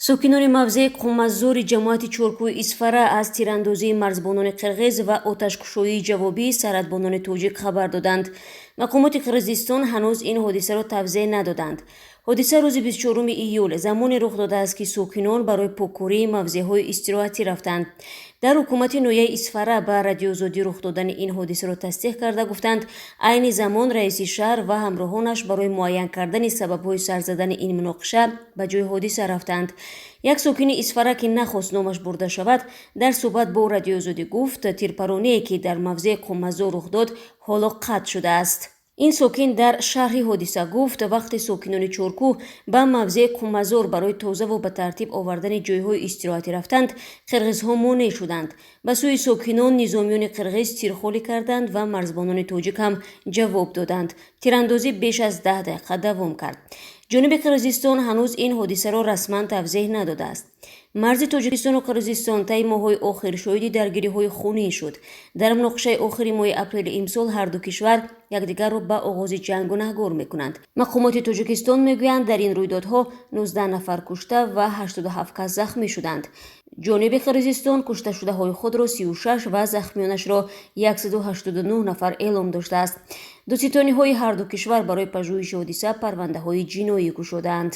Сокинони мавзеи Қумаззори ҷамоати Чоркӯи Исфара аз тирандозии марзбонони қирғиз ва оташкушоии ҷавобии сарҳадбонони тоҷик хабар доданд. Мақомоти Қирғизистон ҳанӯз ин ҳодисаро тавзеҳ надоданд. Ҳодиса рӯзи 24 июл замоне рух додааст, ки сокинон барои поккории мавзеъҳои истироҳатӣ рафтанд. Дар ҳукумати ноҳияи Исфара ба Радиоозодӣ рух додани ин ҳодисаро тасдиқ карда гуфтанд, айни замон раиси шаҳр ва ҳамроҳонаш барои муайян кардани сабабҳои сар задани ин муноқиша ба ҷои ҳодиса рафтанд. Як сокини Исфара, ки нахост номаш бурда шавад, дар суҳбат бо Радиоозодӣ гуфт, тирпароние, ки дар мавзеи Қумаззор рух дод, ҳоло қатъ шудааст. Ин сокин дар шарҳи ҳодиса гуфт, вақте сокинони Чоркӯҳ ба мавзеи Қумаззор барои тозаву ба тартиб овардани ҷойҳои истироҳатӣ рафтанд, қирғизҳо монеъ шуданд. Ба сӯи сокинон низомиёни қирғиз тирхолӣ карданд ва марзбонони тоҷик ҳам ҷавоб доданд. Тирандозӣ беш аз 10 дақиқа давом кард. Ҷониби Қирғизистон ҳанӯз ин ҳодисаро расман тавзеҳ надодааст. Марзи Тоҷикистону Қирғизистон таи моҳҳои охир шоҳиди даргириҳои хунин шуд. Дар муноқишаи охири моҳи апрели имсол ҳарду кишвар якдигарро ба оғози ҷанг гунаҳгор мекунанд. Мақомоти Тоҷикистон мегӯянд, дар ин рӯйдодҳо 19 нафар кушта ва 87 кас захмӣ шуданд. Ҷониби Қирғизистон кушташудаҳои худро 36 ва захмиёнашро 189 нафар эълом доштааст. Додситониҳои ҳарду кишвар барои пажӯҳиши ҳодиса парвандаҳои ҷиноӣ кушодаанд.